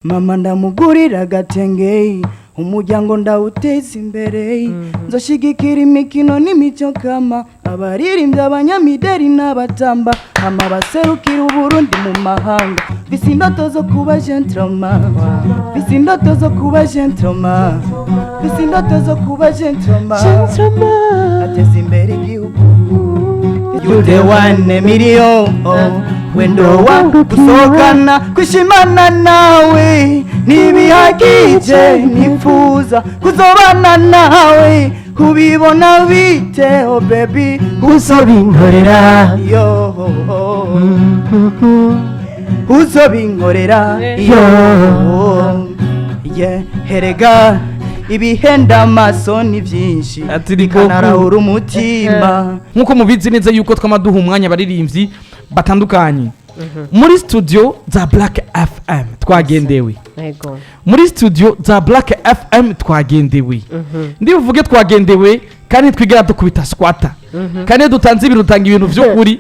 Mama ndamugurira agatenge, umuryango ndawuteza imbere, nzoshigikira imikino n'imico kama, abaririmbyi, abanyamideri n'abatamba, hama baserukira Uburundi mu mahanga. Mfise indoto zo kuba gentleman, mfise indoto zo kuba gentleman, mfise indoto zo kuba gentleman, ateza imbere igihugu. You the one million, wendo wangu gusohokana, kwishimana nawe ntibihagije, nifuza kuzobana nawe. Kubibona bite? Oh baby, uzobinkorera? Yo, uzobinkorera? Yo, yeah. Herega ibihenda amaso ni byinshi, Ati ni bikanarahura umutima. Nk'uko mubizi neza yuko twama duha umwanya abaririmbyi batandukanye muri studio za Black FM, twagendewe. Muri studio za Black FM twagendewe, ndibuvuge twagendewe, kandi twigera dukubita squatter, kandi iyo dutanze ibintu, dutanga ibintu by'ukuri.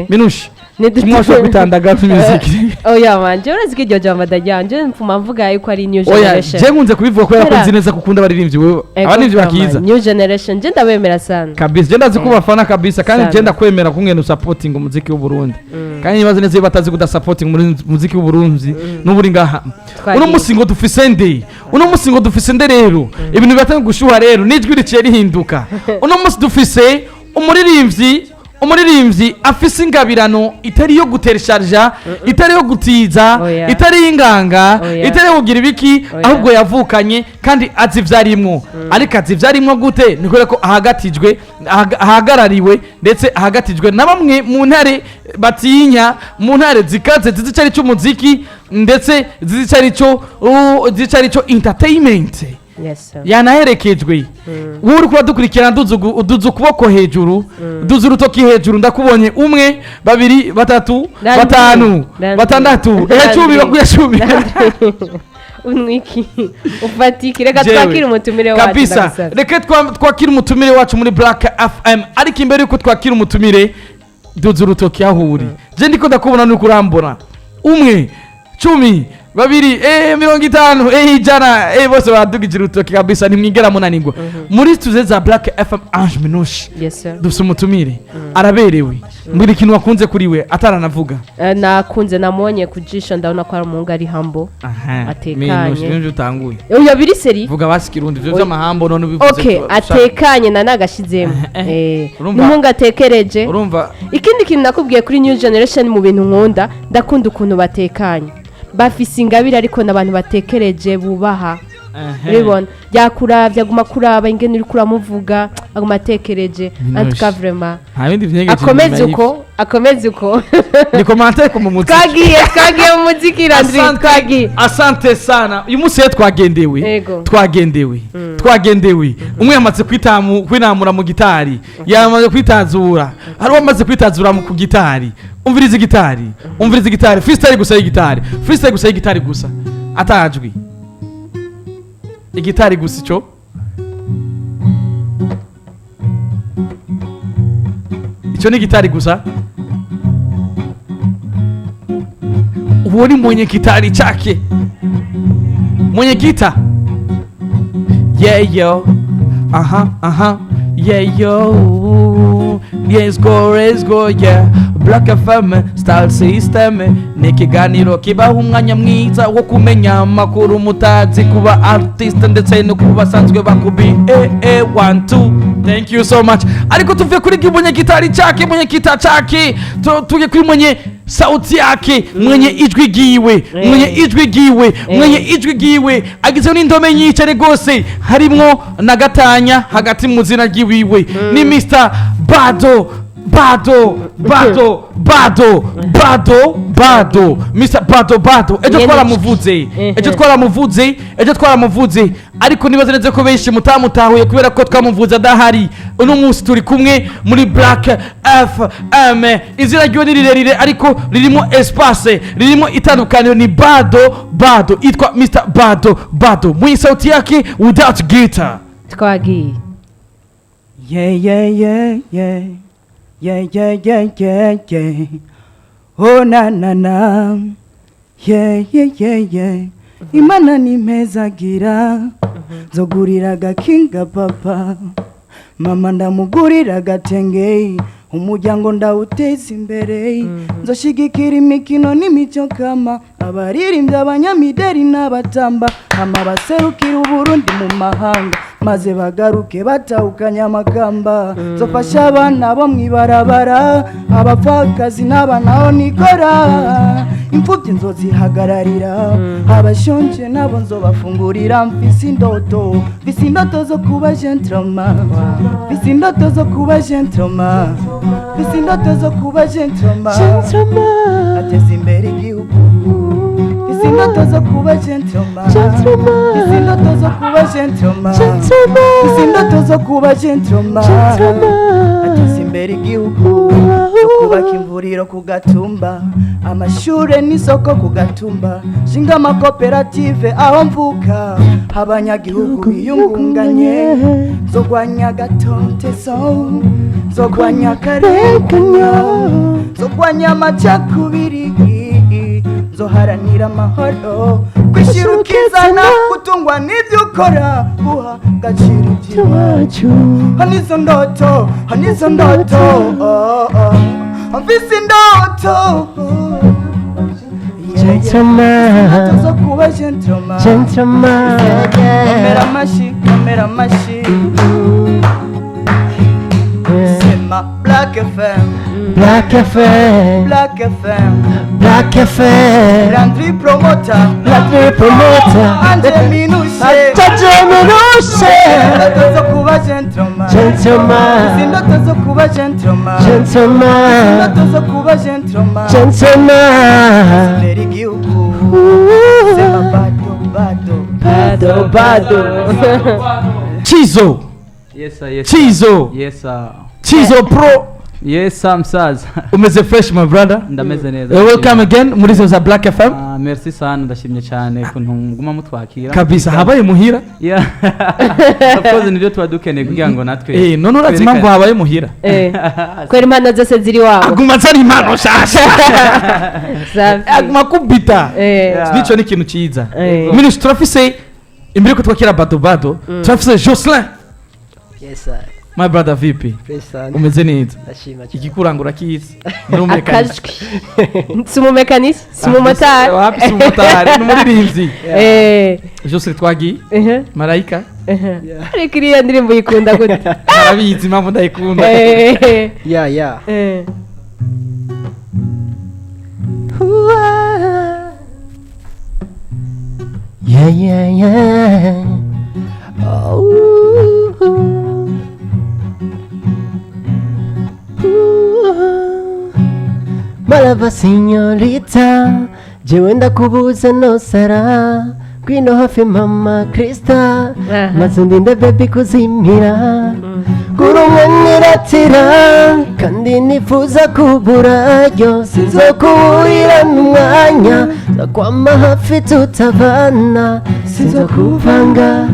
Minushe kimwe washobora kwitandaga music. Oya manje, urazi ko iryo jambo ndaryanje, mfuma mvuga yuko ari new Oya. generation. Je nkunze kubivuga kubera ko Kubera- nzi neza ko ukunda abaririmbyi wewe, Ego, abaririmbyi vraiment, bakiza. New generation je ndabemera sana. Kabisa, je ndazi ko bafana kabisa, kandi Sana. je ndakwemera kungena usupporting umuziki w'u Burundi, kandi nibaza neza iyo batazi kudasupporting umuziki w'u Burundi n'uburi ngaha. Twagiye. Uno musi ngo dufise nde? Uno musi ngo dufise nde? Rero ibintu biratanga gushuha, rero n'ijwi riciye rihinduka. Uno musi dufise umuririmbyi afise ingabirano itari iyo guteresharja, itari iyo gutiza, Oya. itari iy'inganga, Oya. itari iyo kugira ibiki, Oya. ahubwo yavukanye kandi azi ivyo arimwo. Ariko azi ivyo arimwo gute? Ni kubera ko ahagatijwe, ahagarariwe, ndetse ahagatijwe na bamwe mu ntare batinya, mu ntare zikaze, zizi ico ari c'umuziki, ndetse zizi ico ari co entertainment. Yes sir. Yanaherekejwe. Wowe uri kuba dukurikirana, uduza ukuboko hejuru, duza urutoki hejuru. Ndakubonye: umwe, babiri, batatu, Landry. batanu, Landry. batandatu, 10, bakwiye 10. Unwiki ufatiki, reka Jewe. twakire umutumire wacu. Kabisa. Ndagusabye. Reka twakire umutumire wacu muri Black FM. Ariko imbere yuko twakira umutumire, duza urutoki aho uri. Je ndiko ndakubona, nuko urambona: umwe, 10, babiri, 50, 100, bose baradugije urutoki kabisa. Ntimwigera munanirwa muri studio za Black FM. Ange Minouche, Yes sir. dufise umutumire, araberewe. Mbwira ikintu wakunze kuri we ataranavuga. Nakunze, namubonye ku jisho, ndabona ko ari umuhungu ari humble, atekanye. Minouche, nivyo utanguye. Oya, biri seri. Vuga basi Kirundi, ivyo Oya. vy'amahumble none ubivuze. Okay, atekanye na nagashizemo. Urumva- N'umuhungu atekereje. Urumva. Ikindi kintu nakubwiye kuri new generation, mu bintu nkunda, ndakunda ukuntu batekanye, bafise ingabire, ariko n'abantu batekereje, bubaha. Uribona yakuravye, aguma kuraba ingene uriko uramuvuga, aguma atekereje. Minouche. En tout cas, vraiment, Nta bindi vyengeje akomeze inyuma. uko, akomeze uko. Ni commentaire ko mu muziki. Twagiye mu muziki, Landry. Asante, Twagiye. asante sana. Uyu munsi rero twagendewe. Yego. Twagendewe. Umwe yamaze kwinamura mu gitari, yamaze kwitazura, hari uwamaze kwitazura mu ku gitari. Umviriza igitari, umviriza igitari, freestyle gusa y'igitari, freestyle gusa y'igitari gusa, atajwi, igitari gusa. Ico ni gitari gusa. Uwo ni mwenye gitari chake, mwenye gita. Yeah yo, aha aha, yeah yo, let's go, let's go, yeah. Black FM Star System ni ikiganiro kibaha umwanya mwiza wo kumenya amakuru mutazi kuba artist, ndetse no kuba basanzwe bakubi. One two, thank you so much. Ariko tuvuye kuri mwenye gitari chake, mwenye kita chake, tuje kuri mwenye sauti yake, mwenye ijwi ryiwe, mwenye ijwi ryiwe, mwenye ijwi ryiwe agizwe n'indome nyinshi cyane rwose, harimwo na gatanya hagati mu zina ryiwiwe. Ni Mr Bado Bado Bado Bado Bado Bado, Mr Bado Bado. Ejo Nyene. twaramuvuze ejo, twaramuvuze ejo, twaramuvuze, ariko nibaze neza ko benshi mutamutahuye kubera ko twamuvuze adahari. Uno munsi turi kumwe muri Black FM. Izina ryiwe ni rirerire, ariko ririmo espace, ririmo itandukaniro. Ni Bado Bado, itwa Mr Bado Bado, mwenye sauti yake without guitar. Twagiye. Yeah. Yeah. Oh na na na. Yeah. Imana nimpezagira, nzogurira agakinga papa, mama ndamugurira agatenge, umuryango ndawuteza imbere, nzoshigikira imikino n'imico kama, abaririmbyi, abanyamideri n'abatamba, hama baserukira Uburundi mu mahanga, maze bagaruke batahukanye amakamba. Nzofasha abana bo mw'ibarabara, abapfakazi n'abanaho nikora, imfubyi nzozihagararira, abashonje nabo nzobafungurira. Mfise indoto, mfise indoto zo kuba gentleman, mfise indoto zo kuba gentleman, mfise indoto zo kuba gentleman, ateza imbere igihugu. Mfise indoto zo kuba gentleman, mfise indoto zo kuba gentleman, mfise indoto zo kuba gentleman, ateza imbere igihugu, zo kubaka imvuriro ku gatumba, amashure n'isoko ku gatumba, shinga amakoperative aho mvuka, abanyagihugu biyungunganye. Nzogwanya agatotezo, nzogwanya akarenganyo, nzogwanya amacakubiri, nzoharanira amahoro, kwishyira ukizana, gutungwa n'ibyo ukora, guha agaciro iby'iwacu. Hano ndoto, hano izo ndoto, oh, oh. Mfise indoto. Gentleman. Indoto zo kuba gentleman. Gentleman. Komera amashi, komera amashi. Sema Black FM. Black FM. Black FM. Black FM. Landry Promoter. Landry Promoter. Ange Minushe. Ange Minushe. Indoto zo kuba gentleman. Gentleman. Indoto zo kuba gentleman. Gentleman. Indoto zo kuba gentleman. Gentleman. Imbere igihugu. Sema bado bado. Bado bado. Chizo. Yes sir, yes sir. Chizo. Yes sir. Chizo Pro. Yes sir, msaza. Umeze fresh, my brother? Ndameze neza. Welcome again muri zo za Black FM. Ah, merci sana, ndashimye cyane kuntu muguma mutwakira. Kabisa, habaye muhira. Yeah. Of course, nibyo tuba dukeneye kugira ngo natwe. None urazi impamvu habaye muhira? Kwera impano zose ziri wabo. Aguma azana impano nshasha. Safi. Aguma kubita. Yeah. Nico ni ikintu ciza. Minus turafise, imbere ko twakira Bado Bado, turafise Jocelyn. Yes sir. My brother, vipi? Fresh sana. Umeze neza? Ndashima cyane. Igikurangura kizi. Nurumekanye. Akajwi, si umumekanisi, si umumotari. Wapi, si umumotari, ni umuririmbyi. Jocelyn, twagiye. Marayika. Ariko iriya ndirimbo uyikunda gute? Arabizi impamvu ndayikunda. Yeah. Yeah. Oh. Ooh. Malava señorita, jewe ndakubuza nosara, ngwino hafi mama Krista, maze undinde baby kuzimira, gura niratira kandi nifuza kuburayo, sinzokuburira n'umwanya, nzakwama hafi tutavana, sinzokuvanga,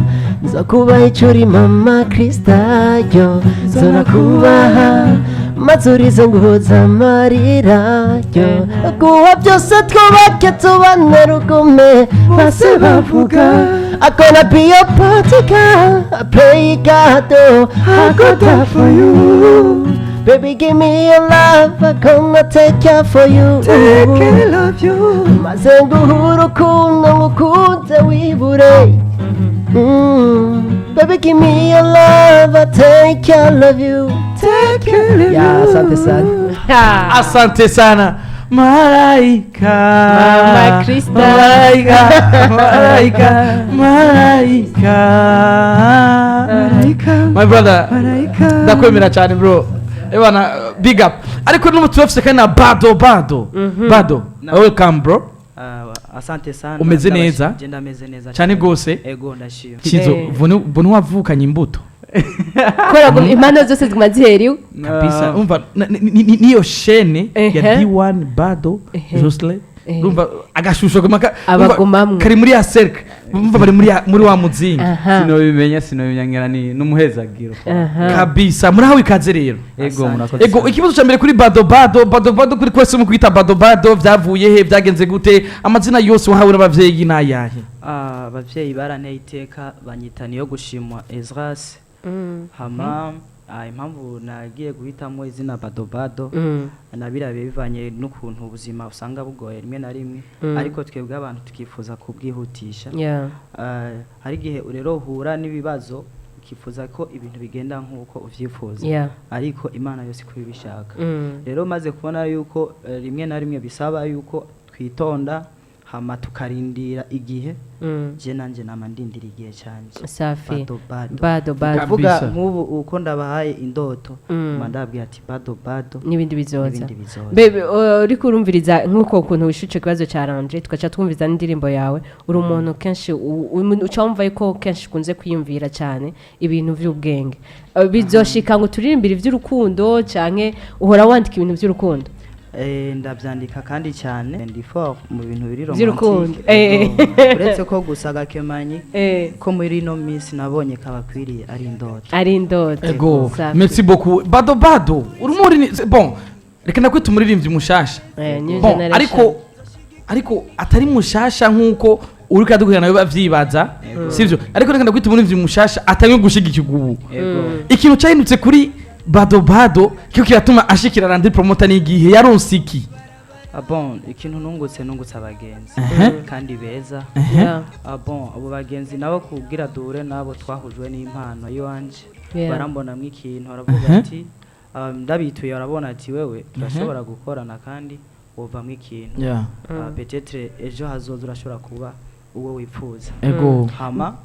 nzakubaha icyo uri mama Krista, yo nzonakubaha maze urize nguhoza amarira, yo guha byose, twubake tubane rugume, base bavuga I gonna be your bodyguard. I pray God though I go die for you. Baby, give me your love, I gonna take care for you. Take care of you. Maze nguhe urukundo, ngukunze wibure. Baby, give me your love, I take care of you. Take care of Yeah, you. asante sana. Ha. Asante sana Malaika. Mama Krista. Malaika, Malaika, Malaika. Malaika. My brother. Malaika. Ndakwemera cyane bro. Ebana, big up. Ariko n'ubu turafise kandi na Bado Bado. Bado, welcome bro. Ah, asante sana. Umeze neza? Je, ndameze neza. Cyane gose. Ego, ndashima. Chizo, vune wavukanye imbuto. Kubera ngo impano zose ziguma zihera iwe. Kabisa. Umva niyo chaîne ya D1, Bado, Jocelyn. Urumva agashusho guma umva, Abagumamwo. kari muri ya cercle. Bumva bari muri wa muzingi. Sinobimenya, ngira ni n'umuhezagiro. Kabisa, murahawe ikaze rero. Ego, murakoze. Ego, ikibazo cya mbere kuri Bado Bado. Bado Bado, kuri kwese mu kwita Bado Bado vyavuye he? Byagenze gute? Amazina yose wahawe n'abavyeyi n'ayahe? Ah, abavyeyi baranteye iteka, banyita niyo gushimwa Ezras. Hama impamvu nagiye guhitamo izina Badobado, nabirabiye bivanye n'ukuntu ubuzima usanga bugoye rimwe na rimwe, ariko twebwe abantu tukifuza kubwihutisha. Hari igihe rero uhura n'ibibazo, ukifuza ko ibintu bigenda nk'uko uvyifuza, ariko Imana yose iko ibishaka. Rero maze kubona yuko rimwe na rimwe bisaba yuko twitonda, hama tukarindira igihe. Je nanje nama ndindira igihe canje. Safi. Bado bado. Bado bado. Kuvuga Kabisa. nk'ubu uko ndabahaye indoto, mba ndababwira ati bado bado, n'ibindi bizoza. N'ibindi bizoza. Bebe, uriko urumviriza nk'uko ukuntu wishuce ikibazo cya Ranje, tugaca twumviza n'indirimbo yawe. Uri umuntu kenshi uca wumva yuko kenshi ukunze kwiyumvira cyane ibintu by'ubwenge. Bizoshika ngo turirimbire iby'urukundo, canke uhora wandika ibintu by'urukundo? Ndabyandika kandi cyane, ndi fort mu bintu biri By'urukundo. romantique. Ego. Uretse ko gusa agakemanyi ko muri ino minsi nabonye kabakwiriye ari indoto. Ari indoto. Ego. Safi. Merci beaucoup, Bado Bado. Uri muri, bon, reka nakwita umuririmbyi mushasha. New Bon, generation. ariko atari mushasha nkuko uri kadukurikirana nawe bavyibaza, sivyo? Ariko reka ndakwita umuririmbyi mushasha atari gushigikirwa ubu. Ego. Ikintu cyahindutse kuri Bado Bado kiko kiratuma ashikira Landry Promoter n'igihe yaronse iki? Ah, bon, ikintu nungutse abagenzi kandi beza. Ah, bon, abo bagenzi nabo kugira duhure nabo, twahujwe n'impano y'iwanje. Barambonamwo ikintu, baravuga ati ndabituye, barabona ati wewe turashobora gukorana kandi wovamwo ikintu. Ah, peut-être ejo hazoza urashobora kuba uwo wifuza. Hama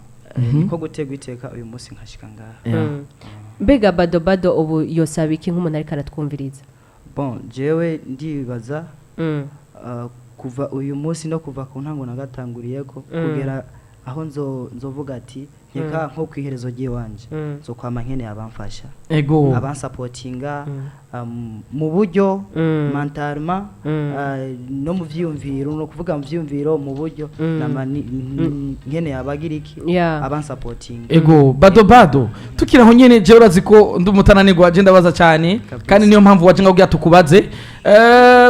niko gutegwa iteka uyu munsi nkashika ngaha. Mbega Bado Bado ubu yosaba iki nk'umuntu ariko aratwumviriza? Bon, jewe ndibaza kuva uyu munsi no kuva ku ntango nagatanguriyeko kugera aho nzovuga ati nkeka nko kwiherezo ry'iwanje, nzokwama nkeneye abamfasha, abansapotinga mu buryo mentalement, no mu vyiyumviro, no kuvuga mu vyiyumviro, mu buryo nama nkeneye abagira iki, abansapotinga. Ego, Bado Bado, tukiri aho nyene, jewe urazi ko ndi umutananirwa, je ndabaza cyane. Kabisa. Kandi niyo mpamvu waje ngabwira tukubaze.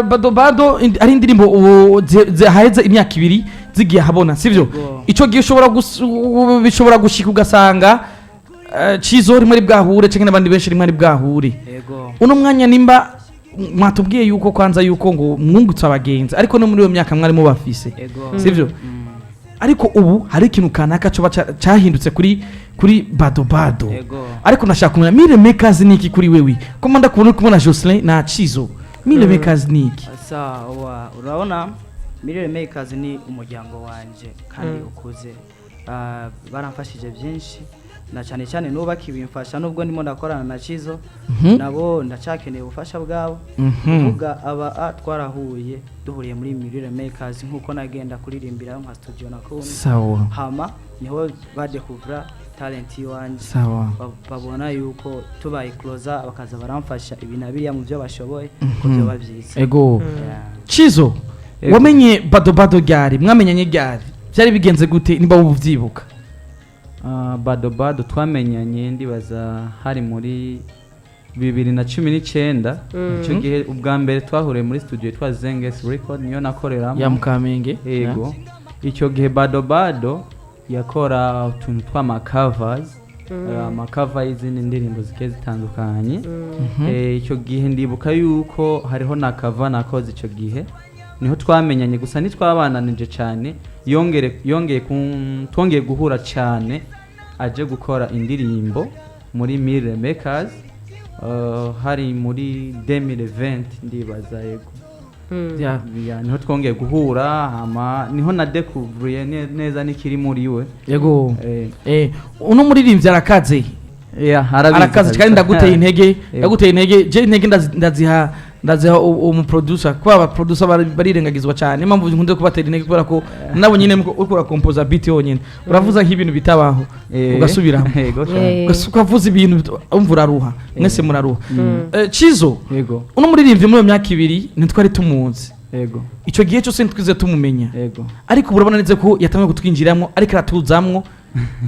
Bado Bado, ari indirimbo ubu zaheze imyaka 2 zigiye ahabona, sivyo? Ego. Ico gihe ushobora bishobora gushika ugasanga Cizo rimwe ari bwahure canke n'abandi benshi rimwe ari bwahure. Ego. Uno mwanya nimba mwatubwiye yuko kwanza yuko ngo mwungutse abagenzi, ariko no muri iyo myaka mwari mubafise, Ego. sivyo? Ariko ubu hari ikintu kanaka coba cahindutse kuri Bado Bado. Ego. Ariko nashaka kumenya, Mire Makers ni iki kuri wewe? Ko manda kubona uri kumwe na Jocelyn na Cizo, Mire Makers ni iki? Sawa, urabona Mirror Makers ni umuryango wanje kandi ukuze. Ah, baramfashije byinshi, na cyane cyane nubaka ibimfasha, nubwo ndimo ndakorana na Cizo, nabo ndacakeneye ubufasha bwabo. Kuvuga aba twarahuye, duhuriye muri Mirror Makers, nkuko nagenda kuririmbira nka studio nakundi. Hama niho badekuvura talent iwanje. Babona yuko tubaye closer, bakaza baramfasha ibi na biriya mu byo bashoboye, ko byoba byiza. Ego. Yeah. Cizo, Ego. wamenye Bado Bado ryari? Mwamenyanye ryari? Byari bigenze gute nimba wowe uvyibuka? Ah, Bado Bado twamenyanye ndibaza hari muri 2019. Icyo gihe ubwa mbere twahuriye muri studio yitwa Zenges Record, niyo nakoreramo. Ya Mukamenge. Yego, icyo gihe Bado Bado yakora utuntu tw'ama covers, ama cover y'izindi ndirimbo zigiye zitandukanye. Icyo gihe ndibuka yuko hariho na cover nakoze, icyo gihe niho twamenyanye. Gusa ntitwabananije cyane, yongere yongeye twongeye guhura cyane aje gukora indirimbo muri Mire Makers, hari muri 2020 ndibaza, yego. Ya, niho twongeye guhura, hama niho nadekuvuriye neza n'ikiri muri we. Yego. Uno muririmbyi arakaze. Yeah, arabizi Arakaze kabisa. kandi ndaguteye intege. Yego. Ndaguteye intege, je intege ndaziha umuproducer, kuba aba producer barirengagizwa cyane. Niyo mpamvu nkunze kubatera intege, kubera ko nabo nyine uriko urakompoza beat yonyine, uravuza nk'ibintu bitabaho, ugasubiramo. Yego cyane. Ukavuza ibintu umva uraruha, mwese muraruha. Cizo, Yego. uno muririmbyi muri iyo myaka 2 ntitwari tumuzi. Ico gihe cyose ntitwize tumumenya, ariko ubu urabona neza ko yatangiye kutwinjiramo, ariko aratuzamwo,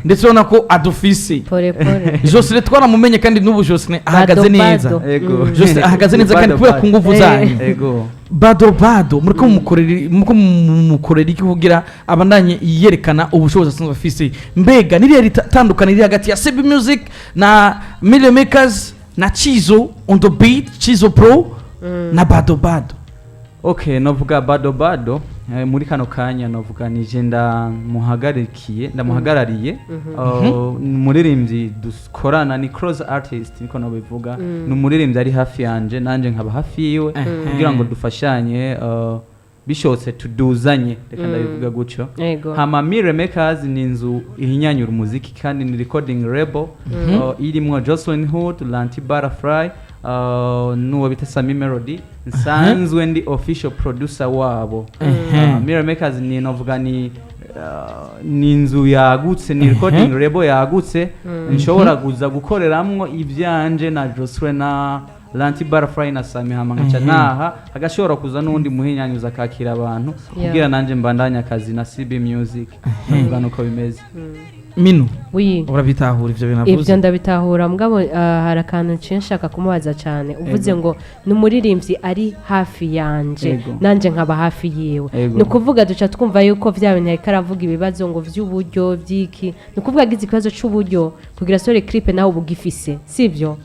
ndetse urabona ko adufise. Pole pole. Jocelyn twaramumenye, kandi n'ubu Jocelyn ahagaze Bado, neza. bado. Jocelyn ahagaze neza kandi Bado, kubera bado. ku nguvu zanyu. Bado bado, muriko mumukorera iki kugira abandanye yerekana ubushobozi asanzwe afise? Mbega niriya ritandukana riri hagati ya CB Music na Million Makers na Chizo on the beat, Chizo Pro na Bado Bado? Okay, novuga Bado Bado, muri kano kanya novuga nije ndamuhagarikiye, ndamuhagarariye. Umuririmbyi dukorana ni close artist, niko nobivuga. Ni umuririmbyi ari hafi yanje, nanje nkaba hafi yiwe, kugira ngo dufashanye, bishobotse tuduzanye, reka ndabivuga gutyo. Hama Mire Makers ni inzu ihinyanyura umuziki kandi ni recording label, irimwo Jocelyn Hood, Lanty Butterfly, n'uwo bita Sami Melody. Nsanzwe ndi official producer wabo. Mire Makers ni novuga ni inzu yagutse, ni recording label yagutse nshobora kuza gukoreramwo ivyanje na Jocelyn na Lanty Butterfly na Sami, hama nkaca naha hagashobora kuza n'uwundi muhinyanyuza akakira abantu, kugira nanje mbandanye akazi na CB Music. Ndavuga nuko bimeze. Minu, Oui. urabitahura ivyo bintu avuze? Ibyo ndabitahura, mugabo hari akantu nciye nshaka kumubaza cyane. Uvuze ngo ni umuririmbyi ari hafi yanje, nanjye nkaba hafi yiwe. Ni ukuvuga duca twumva yuko bya bintu yariko aravuga, ibibazo ngo vy'uburyo vy'iki, ni ukuvuga agize ikibazo c'uburyo kugira sore clip, nawe uba ugifise, sibyo?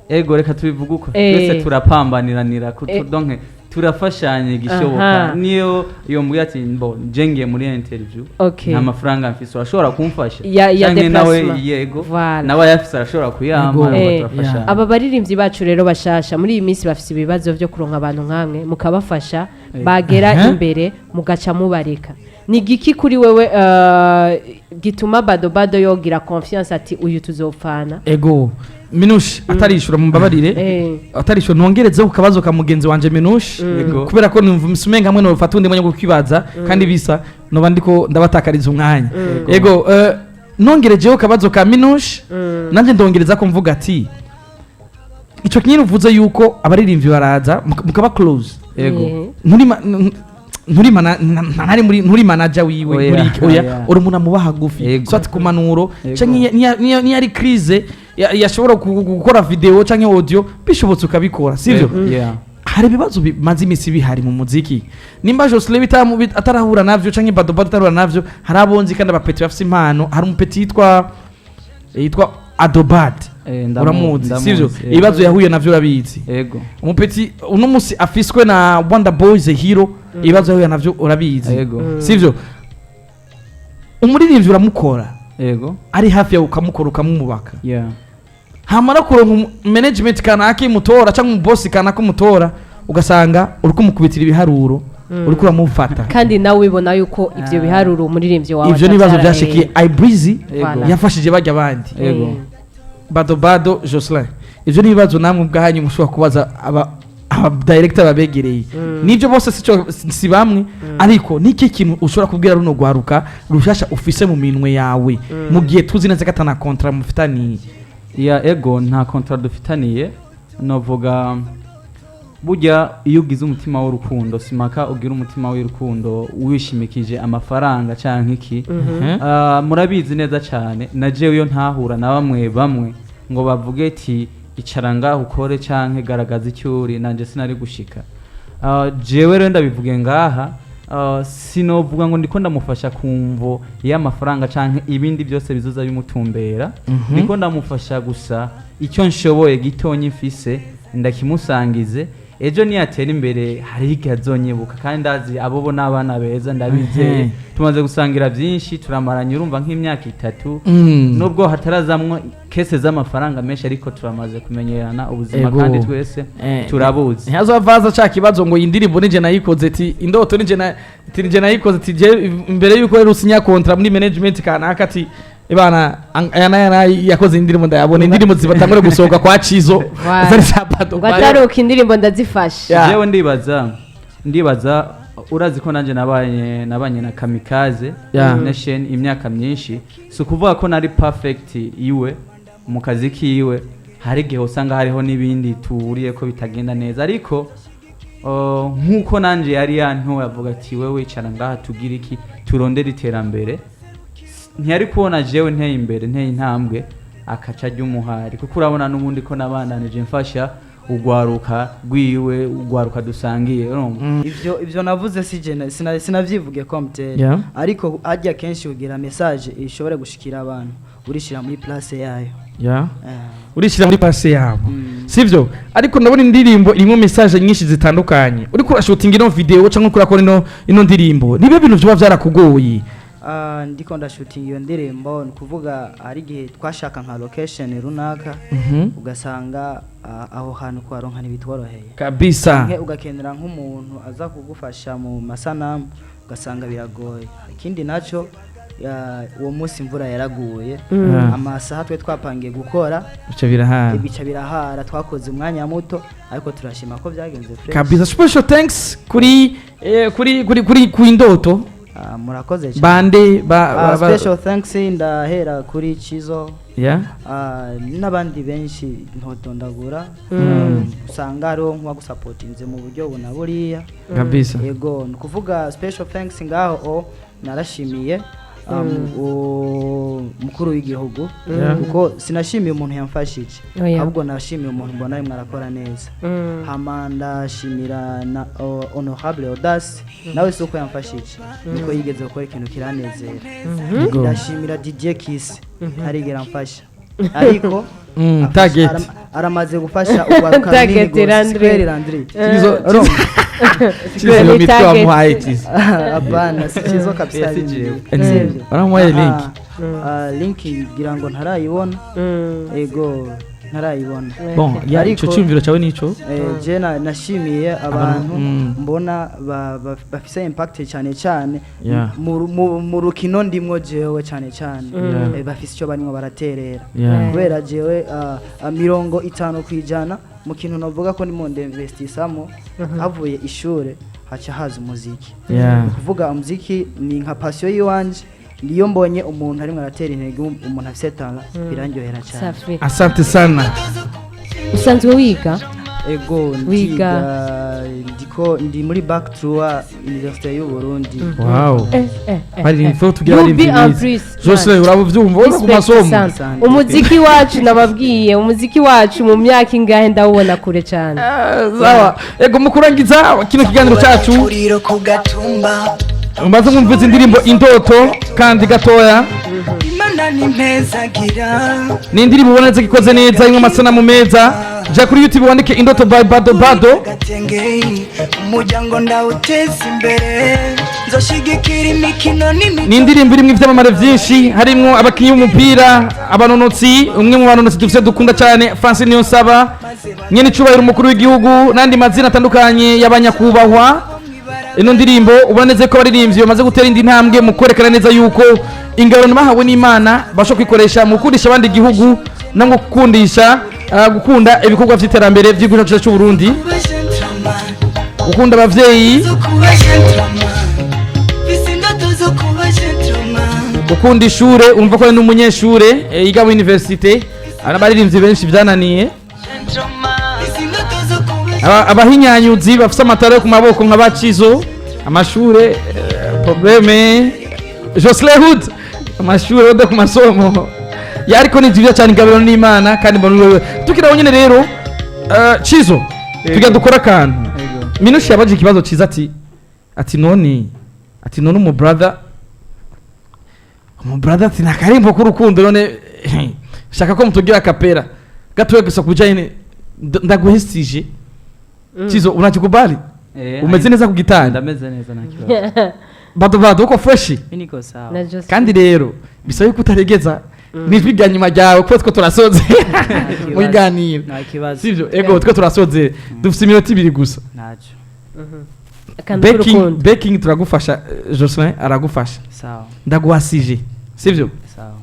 Ego, reka tubivuge uko. Twese turapambaniranira donc turafashanya igishoboka. Niyo iyo mbwiye ati mbo nje ngiye muri interview, nta mafaranga mfise, urashobora kumfasha? Ya Canke nawe déplacement. yego, Voilà. nawe ayafise arashobora kuyampa. Urumva turafashanya. Aba baririmbyi bacu rero bashasha muri iyi minsi bafise ibibazo byo kuronka abantu nkamwe mukabafasha, bagera imbere mugaca mubareka. Ni igiki kuri wewe gituma Bado Bado yogira confiance ati uyu tuzopfana? Ego, Minushi atarishura, mumbabarire, atarishura, nongerezeho ku kabazo ka mugenzi wanje Minushi, kubera ko numva umenga hamwe nofata undi mwanya wo kwibaza kandi bisa noba ndiko ndabatakariza umwanya. Ego, nongerejeho kabazo ka Minushi, nanjye ndongereza ko mvuga ati ico kinyine uvuze yuko abaririmbyi baraza mukaba close, nturi ntari muri, nturi manager wiwe, Oya, nturi iki, oya, oya. uri umuntu amuba hagufi, soit ku manuro canke niyo ari crise yashobora gukora video canke audio, bishobotse ukabikora, sivyo? Yeah. Hari ibibazo bimaze iminsi bihari mu muziki, nimba Jocelyn atarahura navyo canke Bado Bado atarahura navyo, hari abonzi kandi abapeti bafise impano. Hari umupeti yitwa Adobad. Uramuzi? Ndamuzi, Sivyo? yego. Ibibazo yahuye navyo urabizi. Ego. Umupeti uno musi afiswe na Wonder Boys Hero, ibibazo yahuye navyo urabizi. Ego. Sivyo? Umuririmbyi uramukora, ari hafi yawe, ukamukora, ukamwubaka, hamara kuronka management kanaka imutora cyangwa umubosi kanaka umutora, ugasanga uri kumukubitira ibiharuro, uriko uramufata. Kandi nawe ubibona yuko ivyo biharuro umuririmbyi wawe Ivyo nibibazo atavyara, byashikiye Ibreezy, Voilà. yafashije bajya abandi. Bado Bado, Jocelyn, ivyo ni ibibazo namwe ubwanyu mushobora kubaza aba director babegereye. Nibyo, bose sico si bamwe, ariko niki kintu ushobora kubwira runo rwaruka rushasha ufise mu minwe yawe, mu gihe tuzi neza ko atana contrat mufitaniye? Ya, ego, nta contrat dufitaniye. Novuga burya iyo ugize umutima w'urukundo, simaka ugira umutima w'urukundo wishimikije amafaranga canke iki. Ah, murabizi neza cyane, na jewe iyo ntahura na bamwe bamwe ngo bavuge ati icara ngaho ukore canke garagaza icyo uri, nanje sinari gushika. Ah, jewe rero ndabivuge ngaha, sinovuga ngo ndiko ndamufasha ku mvo y'amafaranga canke ibindi byose bizoza bimutumbera. Ndiko ndamufasha gusa icyo nshoboye gitonyi mfise ndakimusangize. Ejo niyatera imbere hari igihe azonyibuka, kandi ndazi abo bo n'abana beza, ndabizeye. Tumaze gusangira byinshi, turamaranye urumva nk'imyaka 3, nubwo hatarazamwo kese z'amafaranga menshi, ariko turamaze kumenyerana ubuzima, kandi twese turabuzi. Ntihazavaza ca kibazo ngo iyi ndirimbo nije nayikoze, ati indoto nije na ati nije nayikoze, ati je imbere yuko rero usinya contrat muri management kanaka, ati ibana aya naya naya yakoze indirimbo, ndayabona indirimbo zibatangure gusohoka kwa Cizo Voilà. zari za Bado Ngo Bado. ataruka indirimbo ndazifashe. Jewe ndibaza urazi ko nanjye nabanye na Kamikaze Nation imyaka myinshi. Si ukuvuga ko nari perfect iwe mu kazi kiwe, hari igihe usanga hariho n'ibindi tuhuriye ko bitagenda neza, ariko Nk'uko nanje yari yantoye avuga ati: "Wewe icara ngaha, tugire iki, turondere iterambere." Ntiyari kubona jewe nteye imbere, nteye intambwe, akaca ajya umuhari, kuko urabona n'ubundi ko nabandanije mfasha ugwaruka rwiwe, ugwaruka dusangiye, urumva. Ivyo navuze si je sinavyivuge ko mtera, ariko harya kenshi ugira message ishobora gushikira abantu, urishira muri place yayo. Urishyira muri place yabo, sivyo? Ariko ndabona indirimbo irimo message nyinshi zitandukanye. Uriko urashutinga ino video cyangwa uriko urakora ino ndirimbo, nibe bintu vyoba vyarakugoye? Ah, ndiko ndashutinga iyo ndirimbo, ni ukuvuga hari igihe twashaka nka location runaka, ugasanga aho hantu kuharonka ntibitworoheye. Canke ugakenera nk'umuntu aza kugufasha mu masanamu, ugasanga biragoye. Ikindi naco, uwo munsi imvura yaraguye, amasaha twe twapangiye gukora bica birahara. Bica birahara, twakoze umwanya muto, ariko turashima ko byagenze fresh. Kabisa, special thanks kuri eh, kuri kuri kuri ku Indoto. Ah, murakoze cyane. Bande ba, Ah, ba, ba special thanks ndahera kuri Chizo, n'abandi benshi ntotondagura, usanga hariho nk'uwagusapotinze mu buryo buna buriya. Yego, ni ukuvuga special thanks ngaho o narashimiye mukuru w'igihugu, kuko sinashimiye umuntu yamfashije, Oya. ahubwo nashimiye umuntu mbona arimwo arakora neza. Hama ndashimira na honorable Audace, nawe si uko yamfashije, nuko yigeze gukora ikintu kiranezera. Ndashimira Didier Kiss, ntarigera amfasha, ariko Target. aramaze gufasha urwaruka runini Target gose. Landry. Sikweri Landry. Chizo, iyo Ni mitwe target. wamuhaye Chizo. Hapana, si Chizo kabisa. Eh, si jewe. Sivyo. Waramuhaye link? Ah, link ngira ngo ntarayibona. Ego, ntarayibona. Bon, ya ico cyumviro cyawe nico. Je nashimiye abantu mbona bafise impact cyane cyane mu rukino ndimwo jewe cyane cyane. Bafise icyo barimwo baraterera, kubera jewe 50% mu kintu navuga ko ndimo ndinvestisamo, havuye ishure haca haza umuziki. Ni kuvuga umuziki ni nka passion yiwanje, niyo mbonye umuntu arimwo aratera intege, umuntu afise talent, birandyohera cyane. Safi. Asante sana. Usanzwe wiga? Ego. Wiga. Ndiga, ndiko ndi muri bac trois, Université y'u Burundi. Wow. Bari info tugira UB ari en plus. Jose, urabuvyumva wowe ku Respect masomo. sana. Asante. Umuziki wacu, nababwiye, umuziki wacu mu myaka ingahe ndawubona kure cyane. Sawa, ego, mu kurangiza kino kiganiro cyacu, mbaze mwumvise indirimbo Indoto kandi gatoya. Ni indirimbo ubona neza ko ikoze neza, irimo amasanamu meza. Jya kuri YouTube wandike Indoto by Bado Bado. Umuryango ndawuteza imbere, nzoshigikira imikino n'imikino. Ni indirimbo irimo ibyamamare byinshi, harimo abakinnyi b'umupira, abanonotsi, umwe mu banonotsi dufite dukunda cyane Francine Niyonsaba, nyene icubahiro umukuru w'igihugu, n'andi mazina atandukanye y'abanyakubahwa. Ino ndirimbo ubona neza ko abaririmbyi bamaze gutera indi ntambwe mu kwerekana neza yuko ingabano bahawe n'Imana bashobora kwikoresha mu gukundisha abandi igihugu no mu gukundisha gukunda ibikorwa by'iterambere by'igihugu cyacu cy'u Burundi, gukunda abavyeyi, Mfise indoto zo kuba gentleman. Gukunda ishure. Umva ko ari n'umunyeshure yiga muri université, hari abaririmbyi benshi byananiye. Mfise indoto zo kuba Abahinyanyuzi bafise amatara yo ku maboko nka bacizo, amashure problème Jocelyn Hood, amashure yo ku masomo ya, ariko ni vyiza cyane, ingabiro n'Imana kandi mbona wewe tukiraho nyene. Rero Cizo, tujya dukora akantu. Minushi yabaje ikibazo ciza, ati none umu brother ati nakarimbo k'urukundo, none shaka ko mutugira akapera gatoya gusa kubijanye ndaguhesije. Cizo, unakikubali? Eh, Umeze neza ku gitanda? Ndameze neza, nta kibazo. Bado bado, uko fresh? Mimi niko sawa. Na Jose. Kandi rero bisaba yuko utaregeza nijwi rya nyuma ryawe, kuko two turasoze mu biganiro. Nta kibazo. Sivyo? Ego, two turasoze, dufite iminota 2 gusa. Ntacyo. Akantu Baking, k'urukundo. baking turagufasha, Jocelyn aragufasha. Sawa. Ndaguhasije, sivyo? Sawa.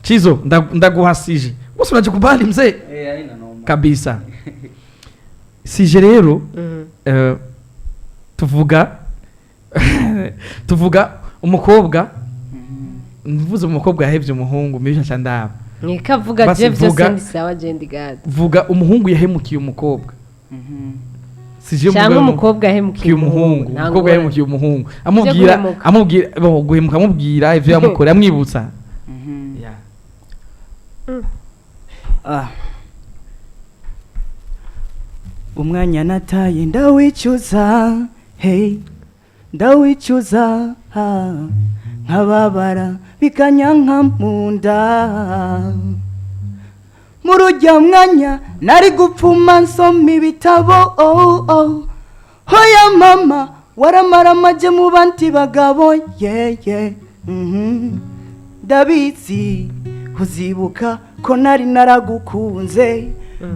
Chizo, ndaguhasije bose, unajikubali mzee? Eh, haina noma. Kabisa. Sije rero, tuvuga umukobwa, mvuze umukobwa yahevye umuhungu mibisha ca ndaba. Nikavuga Basi je vyose vuga. ndi sawa, je ndi gad. Vuga umuhungu yahemukiye umukobwa. Sije Cyangwa umukobwa yahemukiye umuhungu. Nta Umukobwa ngorane. yahemukiye umuhungu, amubwira Guhemuka. Amubwira bo, guhemuka, amubwira ivyo yamukoreye, amwibutsa. Yeah. Ah. Umwanya nataye ndawicuza, hey, ndawicuza, ah, nkababara bikanyanka mu nda. Muri ujya mwanya nari gupfuma nsoma ibitabo, oh. Hoya mama, waramara amaje mu bandi bagabo, yeah. Ndabizi uzibuka ko nari naragukunze,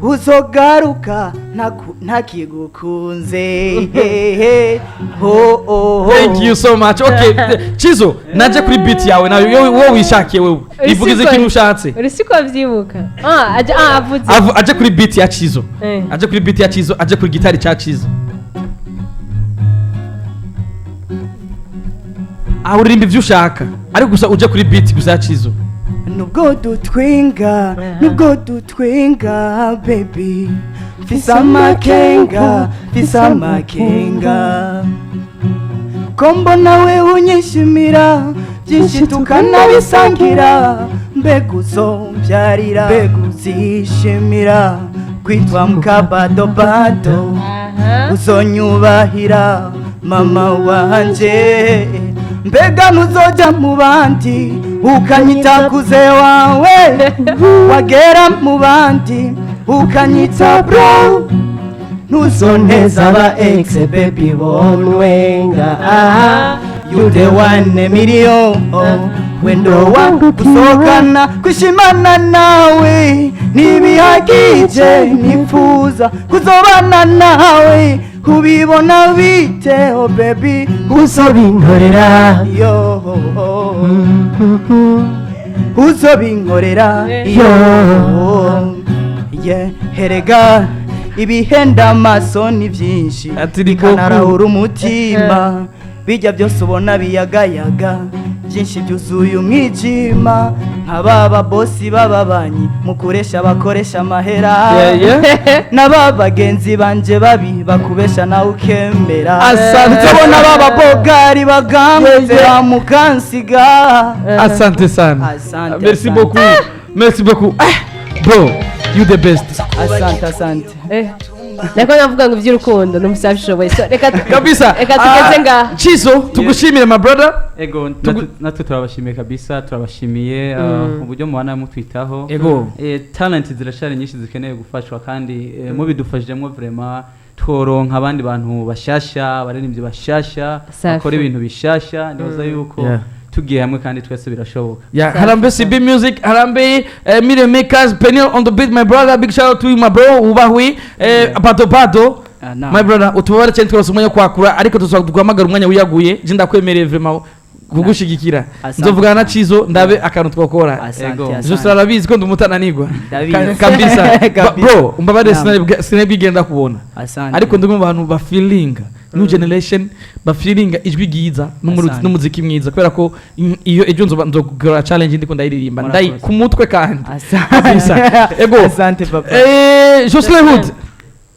uzogaruka ntakigukunze. Hehe, ho oh, ho. Thank you so much. Okay, Chizo, naje kuri beat yawe nawe, wowe wishakiye wewe, ivugize ikintu ushatse. Uri siko vyibuka, ah, aje, ah, avuze. Aje kuri beat ya Chizo. Aje kuri beat ya Chizo, aje kuri gitari cha Chizo. Aho uririmba ivyo ushaka, ariko gusa uje kuri beat gusa ya Chizo. Nubwo dutwinga, nubwo dutwinga, baby, mfise amakenga, mfise amakenga ko mbona we unyishimira byinshi tukanabisangira. Mbega uzombyarira, mbega uzishimira kwitwa mukabadobado? Uzonyubahira mama wanje? Mbega ntuzojya mu bandi ukanyita kuze wawe, wagera mu bandi ukanyita bro? Ntuzoneza aba ex baby bonwenga. Aha, you the one million, wendo wangu gusohokana, kwishimana nawe ntibihagije, nifuza kuzobana nawe. Kubibona bite, oh baby? Uzobinkorera? Yo, uzobinkorera? Yo, yeah. Herega ibihenda amaso ni byinshi, Ati ni bikanarahura umutima. Bijya byose ubona biyagayaga byinshi byuzuye umwijima, nka baba bosi b'ababanyi mukoresha, bakoresha amahera, n'aba bagenzi banje babi bakubesha nawe ukemera. Asante. Tubona baba bogari bagangutse bamukansiga. Asante sana. Asante, Merci asante. beaucoup, merci beaucoup. Ah, bro, you the best. Asante, asante. Nako navuga ngo iby'urukundo numvise abishoboye. So, reka Kabisa. Reka tugeze ngaha. Chizo, tugushimire, my brother. Ego, natwe turabashimiye kabisa, turabashimiye uburyo mubana mutwitaho. Ego. Talent zirashari nyinshi zikeneye gufashwa, kandi mubidufashijemo vraiment tworonka abandi bantu bashasha, abaririmbyi bashasha Safi. bakora ibintu bishasha. Nibaza yuko tugiye hamwe kandi twese birashoboka. Yeah, Harambe CB Music, Harambe Million Makers, Penny on the beat, my brother. Big shout out to you, my bro. Ubahwi, Bado Bado. Ah, nah. My brother, utubabare cyane twose umwanya wo kwakura, ariko tuzaguhamagara umwanya wiyaguye. Je ndakwemereye vraiment kugushigikira. Asante. Nzovugana na Chizo ndabe akantu twakora. Asante. Ego. Asante. Juste arabizi ko ndumutananirwa. Ndabizi. Kabisa. Kabisa. Bro, umbabare, Naam. sinabwigenda kubona. Asante. Ariko ndi mu bantu bafeelinga new generation, bafeelinga ijwi ryiza Asante. n'umuziki mwiza, kubera ko iyo ejo nzoba nzogukora challenge ndiko ndayiririmba Murakoze. ndayi ku mutwe kandi. Asante. Kabisa. Ego. Asante, papa. Jocelyn Hood,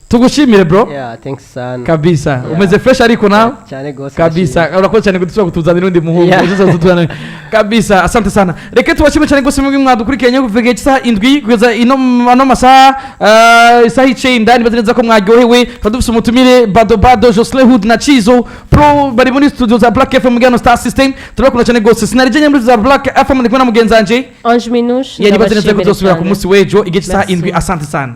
tugushimire, bro. Yeah, thanks sana. Kabisa. Yeah. Umeze fresh ariko nawe? Cyane gose. Kabisa, urakoze cyane kudusaba kutuzanira undi muhungu. Yeah. Kabisa, asante sana. Reka tubashime cyane rwose mwebwe mwadukurikiye kuva igihe cy'isaha 7 kugeza ino ano masaha, isaha 9. Nibaze neza ko mwaryohewe. Tukaba dufise umutumire Bado Bado, Jocelyn Hood na Chizo Pro, bari muri studio za Black FM mu Star System. Turabakunda cyane rwose. Sinari muri za Black FM, ndi kumwe na mugenzi wanje Ange Minouche. Yeah, nibaze neza ko Ndabashimira tuzosubira ku cyane. munsi w'ejo igihe cy'isaha Merci. 7. Asante sana.